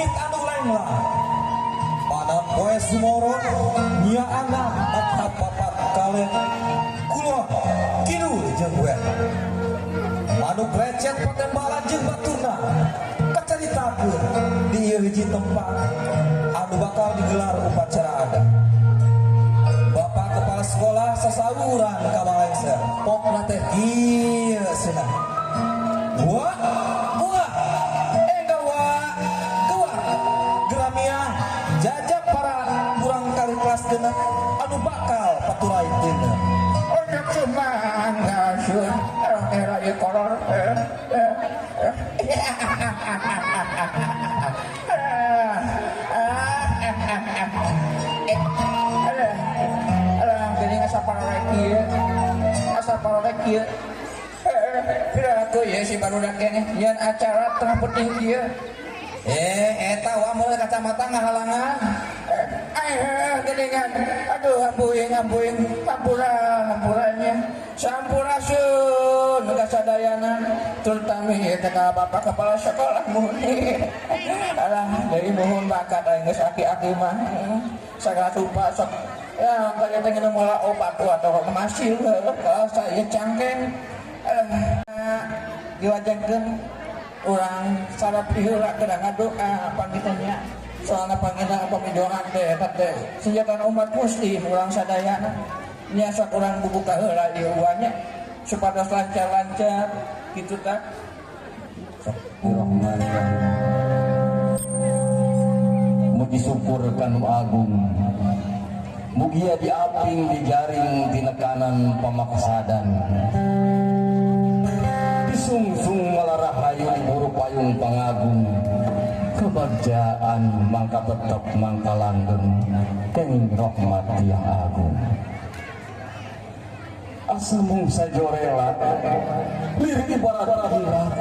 Langit anu lenglang panon poe sumoro nyaangan atap papat kalen kulon kidul jeung wetan manuk recet patembalan jeung baturna kacaritakeun di ieu hiji tempat anu bakal digelar upacara adat. Bapak kepala sekolah sasauran ka malengser pokna teh kieu cenah. Wah, wah, enggal wah, keluar geramia jajak para kurang kali kelas genep anu bakal paturai dina. Otak sumangga sun, era ieu kolor. Alah, geuning asa parorek ieu. Asa parorek ieu. Piraku ya si barudak keneh nyeun acara tengah penting kieu. Eta wa mun kacamata ngahalangan. Geuningan. Aduh, hampuing hampuing hampura hampuranya. Sampurasun ka sadayana terutama ieu teh ka bapak kepala sekolah muni. Alah, deui nuhun bakat aing geus aki-aki mah. Sagala rupa sok ya kaya teh ngeuneuh mola obat atau masil kalau saya cangkeng. Diwajangkeun urang sarap heula keur ngadoa pangitanya soalna pangina pamidoan teh eta teh senjata umat muslim urang sadayana nya sok urang bubuka heula ieu uanya supados lancar-lancar kitu tah. Mugi syukur kanu agung mugia diaping dijaring tinekanan pamaksadan disungsung malarahayu diburu payung pangagung kebagjaan mangka tetep mangka langgeng kenging rahmat yang agung. Asa mung sajorela lirik ibarat kilat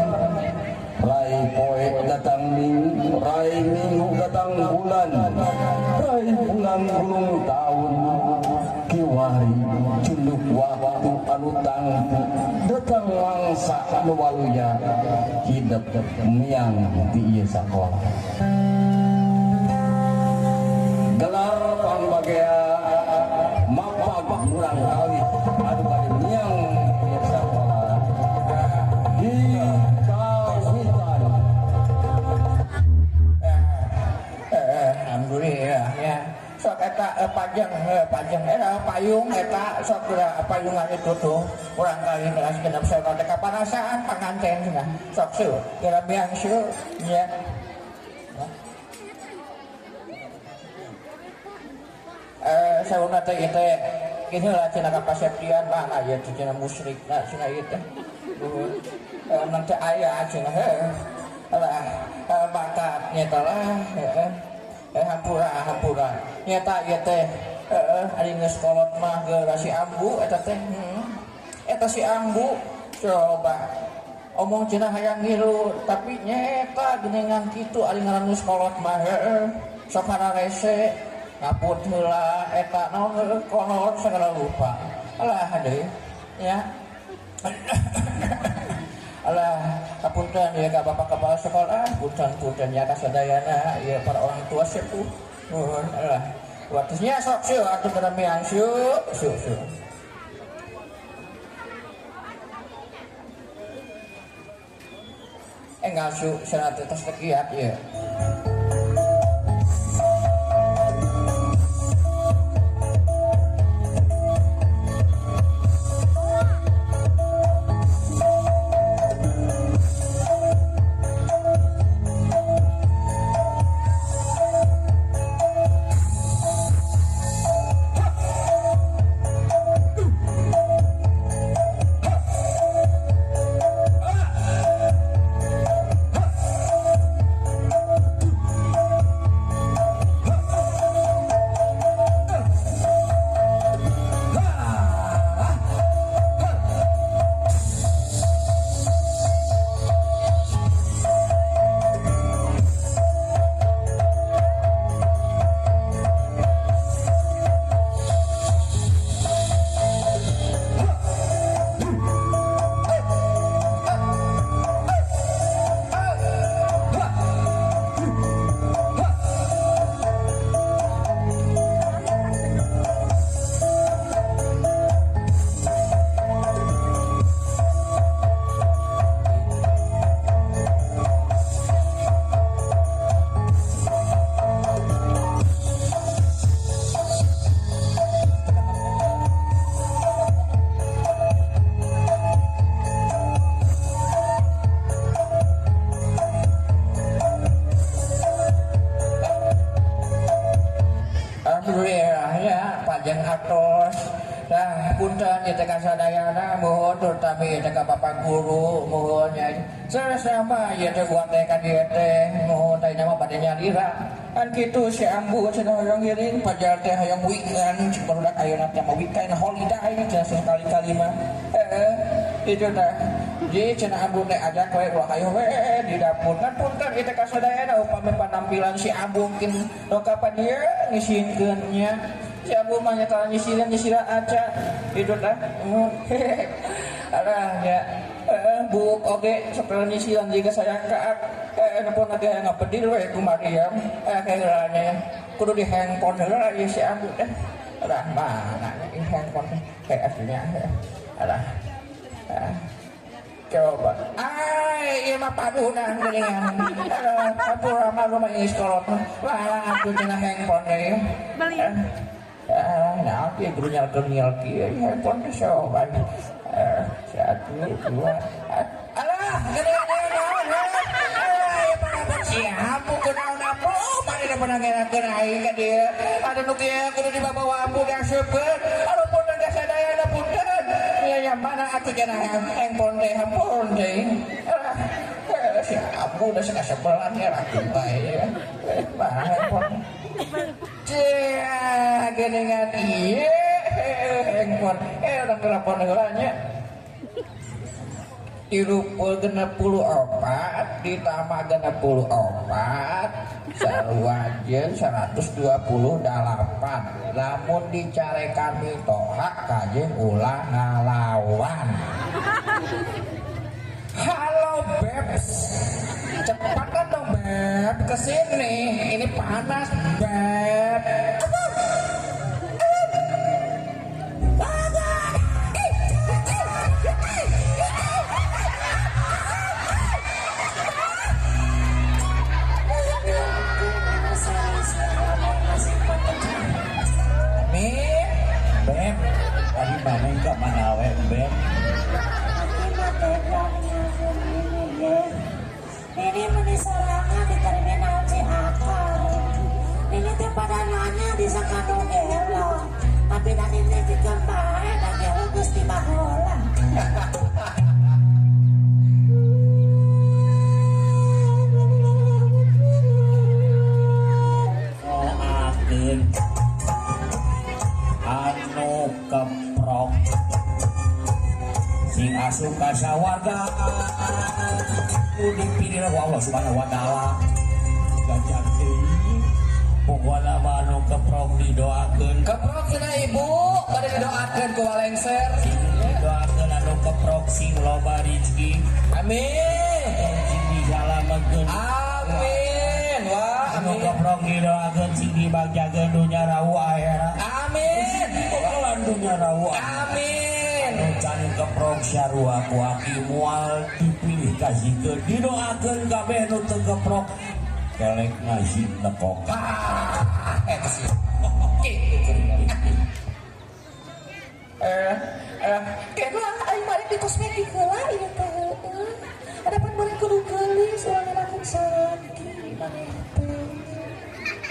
rai poe datang minggu, rai minggu datang bulan, rai bulan gulung tahun, kiwari cunduk waktu anu tangtu datang mangsa anu waluya hidup miang di ieu sakola. Gelar pangbagea mapag murang kali anu bade miang ieu sakola di kawitan. Alhamdulillah ya. Sok eta pajang pajang eta payung eta sok payungan itu tuh urang kali kelas genep sekolah teh kapanasaan panganten cenah. Sok seu geramiang seu nya. Sauna teh ieu teh kieu lah cenah ka Paseptian mah aya teh cenah musyrikna cenah ieu teh. Nanti aya cenah heuh. Alah bakat nya lah heeh. Hampura hampura nyata ieu teh heeh ari geus kolot mah geura si ambu eta teh eta si ambu coba omong cenah hayang ngilu tapi nyeta geuningan kitu ari ngaran geus kolot mah heeh sok hararese ngaput heula eta naon kolot sagala rupa alah deui nya. Alah kapunten ya ka bapak kepala sekolah punten-punten ya ka sadayana ya para orang tua sepuh nuhun alah waktunya sok sieu atuh geramiang sieu sieu sieu. Enggal sieu cenah teh tos tekiat ieu. atos. Nah, punten ieu teh kasadayana muhun terutami ieu teh ka Bapak Guru muhun nya. Sama ieu teh buat teh ka dieu teh muhun teh mah bade nyalira. Kan kitu si Ambu cenah hoyong ngiring pajar teh hoyong weekend barudak ayeuna teh mah weekend holiday cenah sekali-kali mah. Heeh. Itu teh. Jadi cenah Ambu teh ajak we ulah hayo we di dapur. Kan punten ieu teh kasadayana upami panampilan si Ambu mungkin lokapan ieu ngisingkeun nya. Si Ambu mah nyata nyisiran aca itu teh. Alah nya buuk oge setelah nyisiran jiga sayang kaak nelpon lagi hayang ngapedil we ku Mariam heula nya kudu di handphone heula ieu si Ambu teh. Alah mana ieu handphone teh kayak aslinya. Alah. Coba. Ai, ieu mah padunan geuningan. Alah, ampura mah rumah geus kolot. Wah, atuh cenah handphone deui. Beli. Nah, ieu kudu nyalkeun kieu handphone teh coba. 1, 2. Alah, geuningan naon? Alah, ieu mah si Ambu kunaon ambu, maneh pernah ngerakeun aing ka dieu. Anu nu kieu kudu dibawa ambu diasupkeun. Aduh punten ka sadayana punten. Ya mana atuh cenah handphone teh handphone teh. Alah, si Ambu udah sekasebelan ya ratu bae. Mana handphone? Cia, geuningan ieu handphone. Urang telepon heula nya. 34 ditambah 64 sarua jeung 128. Lamun dicarekan mitoha kajeun ulah ngalawan. Halo Bebs, cepatkan dong Beb kesini, ini panas Beb. Amin. Beb, tadi maneh ka mana we Beb? Ini meni sorangan di terminal Ciakar. Ini teh pada nanya di sakanu gelo. Tapi dan ini pikeun bae da gelo geus dibahola. Doakeun anu keprok sing asup ka sawarga dipilih ku Allah Subhanahu wa taala. Gajah teuing pokona mah anu keprok didoakeun. Keprok cenah ibu bade didoakeun ku walengser. Didoakeun anu keprok sing loba rezeki. Amin. Sing disalametkeun. Amin. Wah, anu keprok didoakeun sing dibagjakeun dunya rawu akhirat. Amin. Pokokan dunya rawu. Amin. Can keprok sarua ku aki moal dipilih kasihkeun didoakeun kabeh nu teu keprok kelek ngasih nekok. Ah, eta sih. Kitu kuring. Kena aing balik di kosmetik heula ieu teh heueuh. Ada pan beureun kudu geulis urang ngelakuin salaki maneh teh.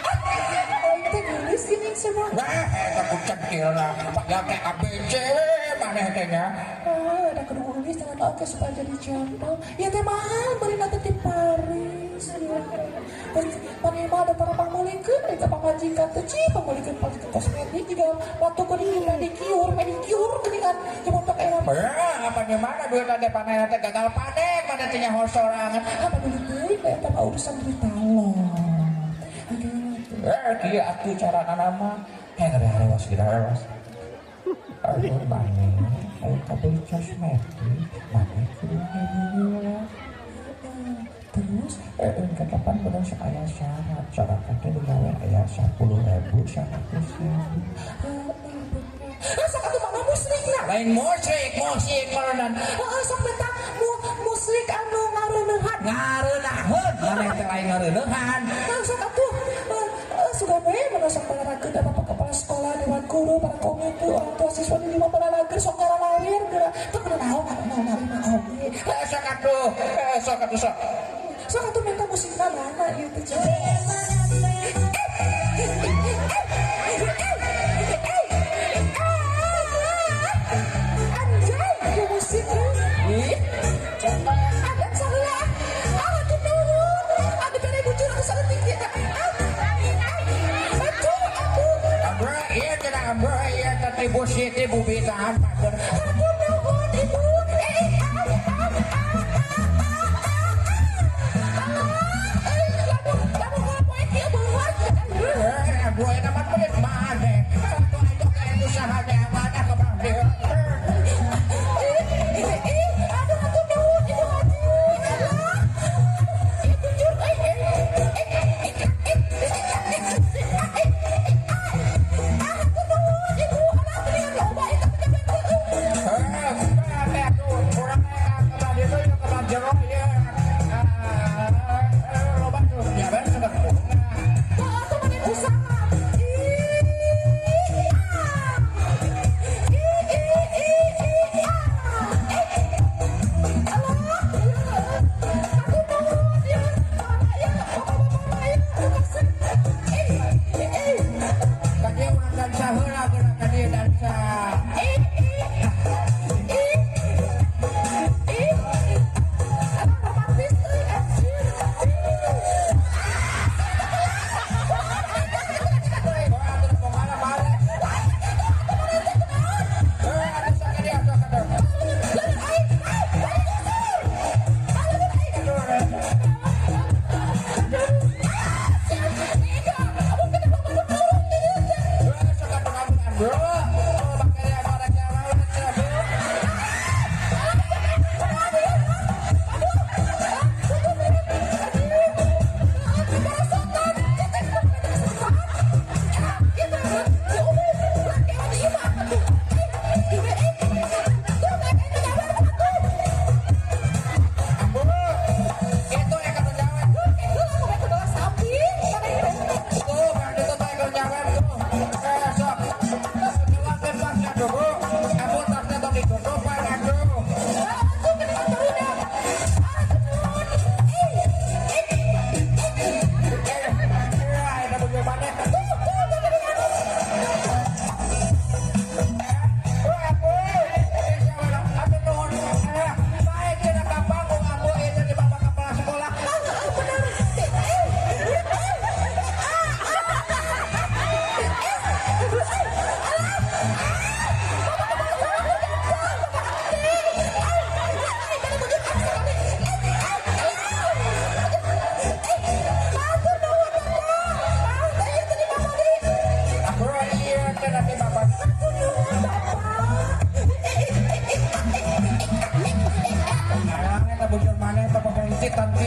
Aing teh geulis geuning semua. Wah, eta ku cengkilna. Padahal teh ABC maneh teh nya. Ah, ada kudu geulis dengan oke supaya jadi jodoh. Ieu teh mahal beureunna teh di Paris. Terus maneh mah ada para pangmulikeun eta pamajikan teh cih pangmulikeun kosmetik juga waktu kudu manicure, manicure geuningan jemontok era. Wah, apa di mana duit teh panen teh gagal panen mana teh nyaho sorangan. Apa duit deui eta mah urusan duit talon. Aduh. Kieu atuh carana mah. Kayak harewas kita harewas. Aduh, maneh, ayo kabeli kosmetik, maneh kudu heula. Terus, kapan bener aya syarat, syarat teh digawe aya 10.000, 100.000. Sok atuh mana musrikna? Lain musrik, musik meureunan. Heeh, sok minta musrik anu ngareuneuhan. Ngareunahun, maneh teh lain ngareuneuhan. Sok atuh sugan we mun sok palarakeun da bapak kepala sekolah, dewan guru, para komite, orang tua siswa di lima palarakeun sok ngaralawir geura. Teu kudu naon naon narima oge. Sok atuh, sok atuh sok. Sok atuh minta musikna mana ieu teh. Ibu Siti Bu Bitahan pager. Hatur nuhun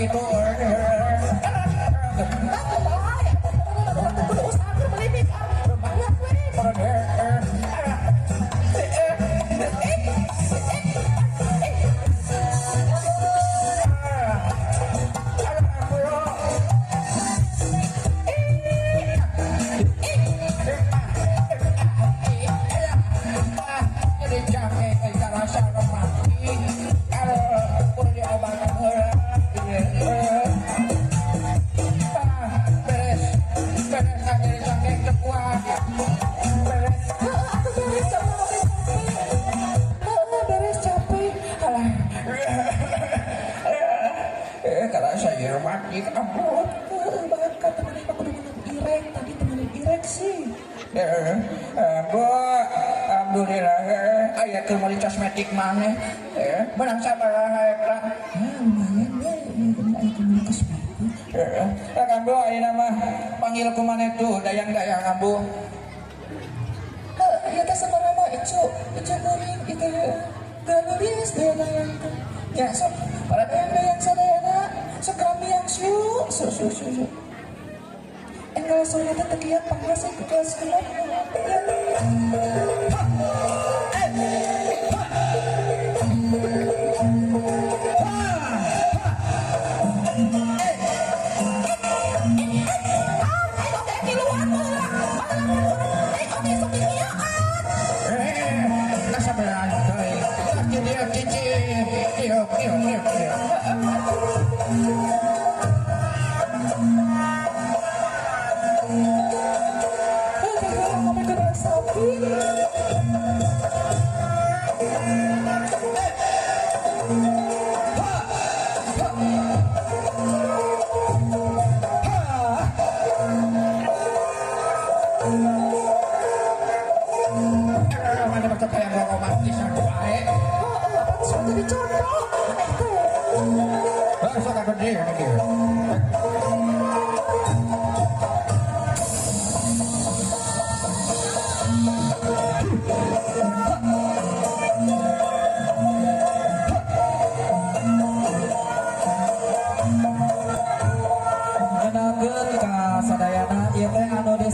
Ibu.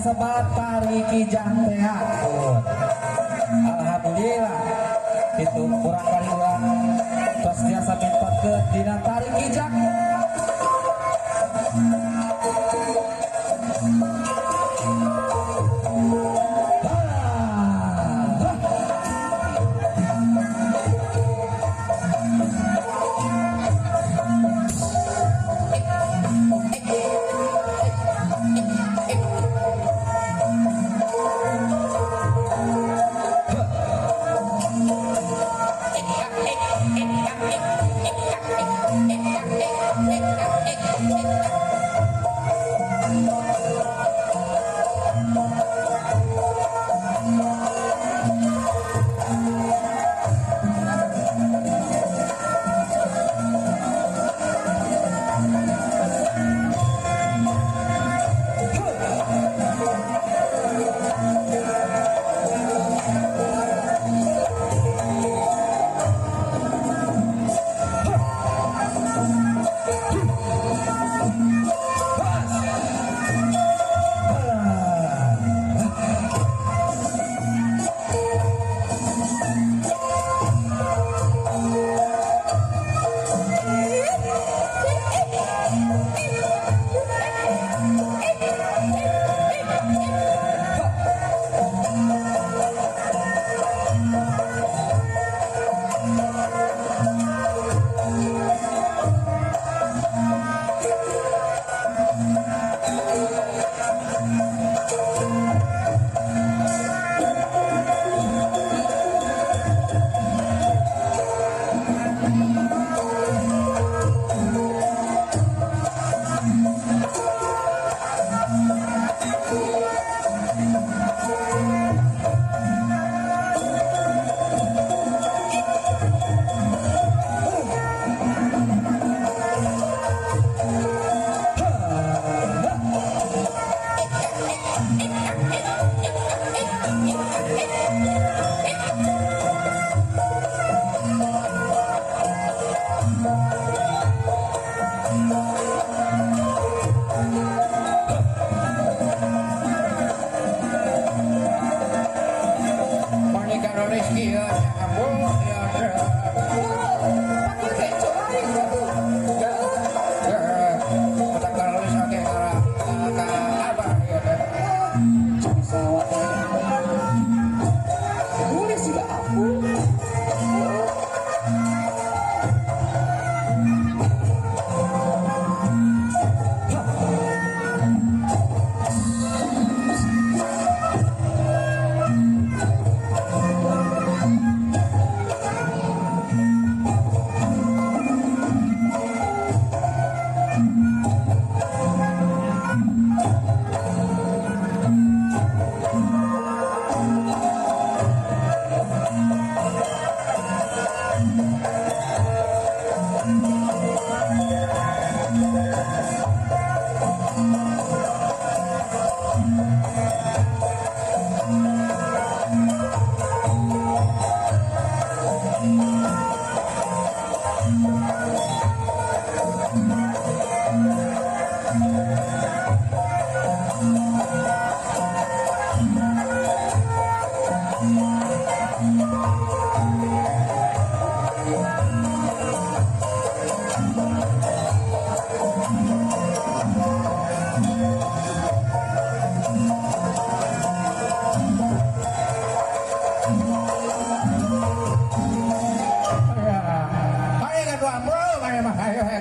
Kasebat tari kijang teh. Alhamdulillah itu kurang kali urang tos biasa mintonkeun dina tari kijang.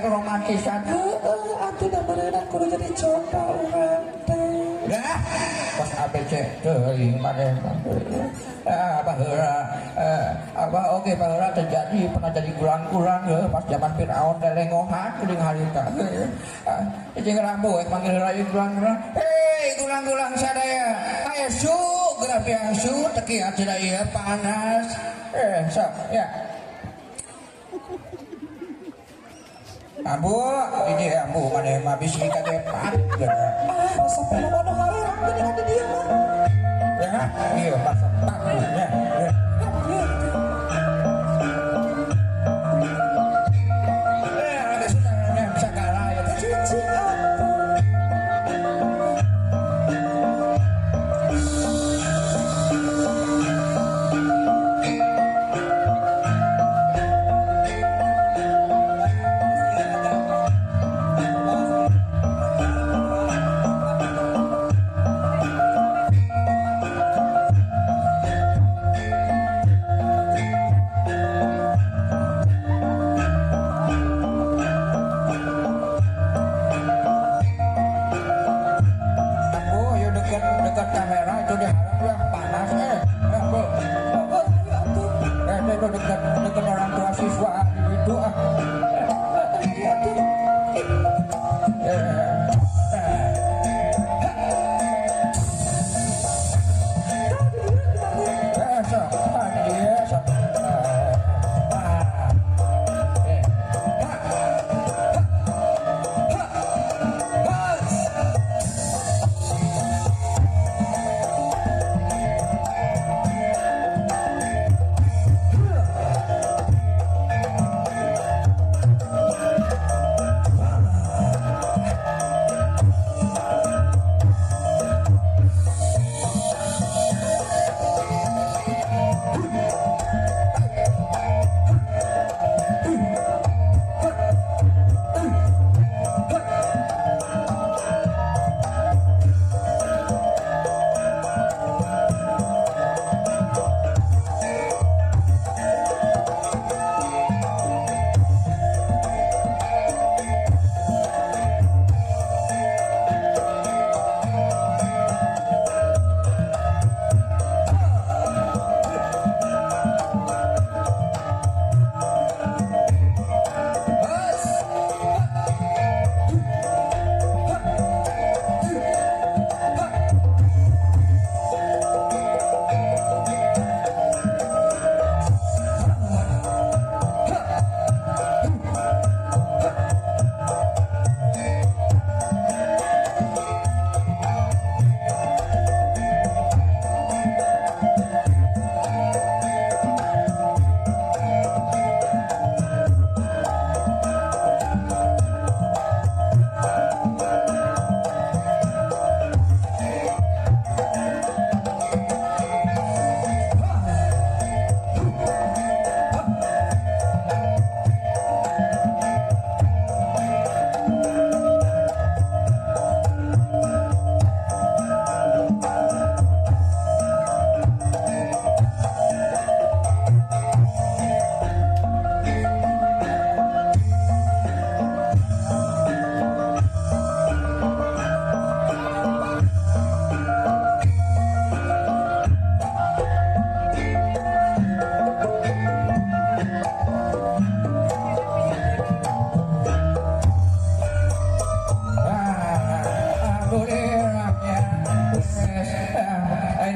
Romantisan. Heeh, atuh da beureunan kudu jadi contoh urang teh. Dah, pas ABC teuing maneh. Ah, baheula abah oge baheula terjadi pernah jadi gulang-gulang heuh pas zaman Firaun teh lengohan kuring harita. Jeung rambu manggil heula ieu gulang-gulang. Hei, gulang-gulang sadaya. Aya su, geura piang su teu kieu ieu panas. Sok ya. Ambu, ini ambu mana mah bisi kadepan. Ah, sampai lo mana hareup geuning di dieu mah. Ya, iya pas ya. Ada sudah segala ya. Cicing atuh.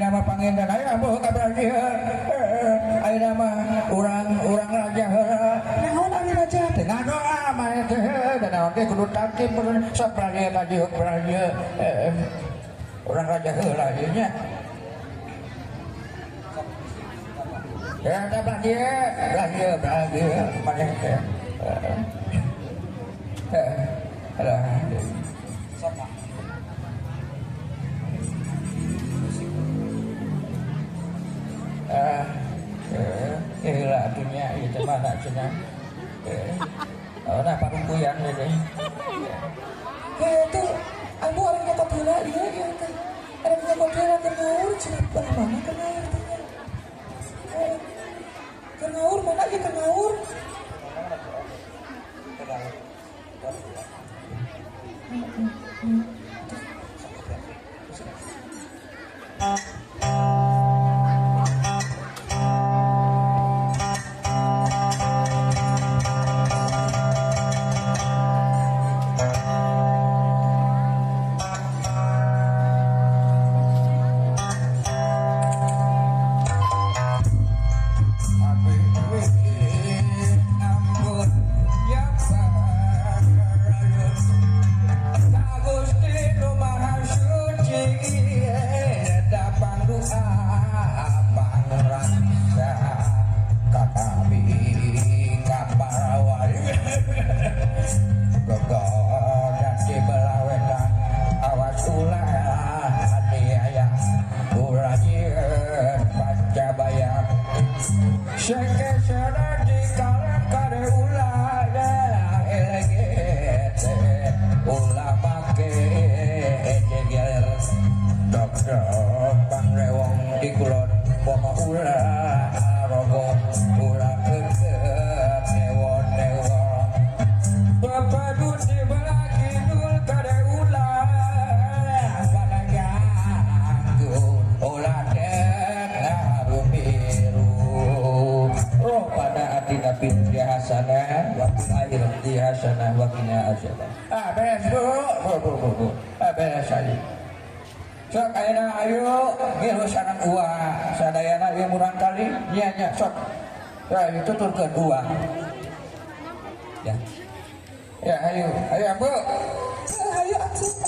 Ayeuna mah panginten ayo ambu ka belah dieu. Ayeuna mah urang-urang raja heula. Naon ari raja teh ngadoa mah teh da naon teh kudu tatib sok belah dieu ka dieu belah dieu. Urang raja heula ieu nya. Ya teh belah dieu belah dieu maneh teh. Alah. Lah dunia itu mana cenah. Nah parungkuyan gitu. Ya itu ambu orang nyokot heula ieu ieu teh. Ada nyokot heula keur ngawur cenah belah mana keur ngawur teh nya. Keur ngawur mana ieu keur ngawur? Beres bu. Beres aja. Sok ayeuna ayo ngilu sareng uang sadayana ieu murang kali nya nya sok. Ya tuturkeun uang. Ya. Ya ayo, ayo ambu. Ayo atuh.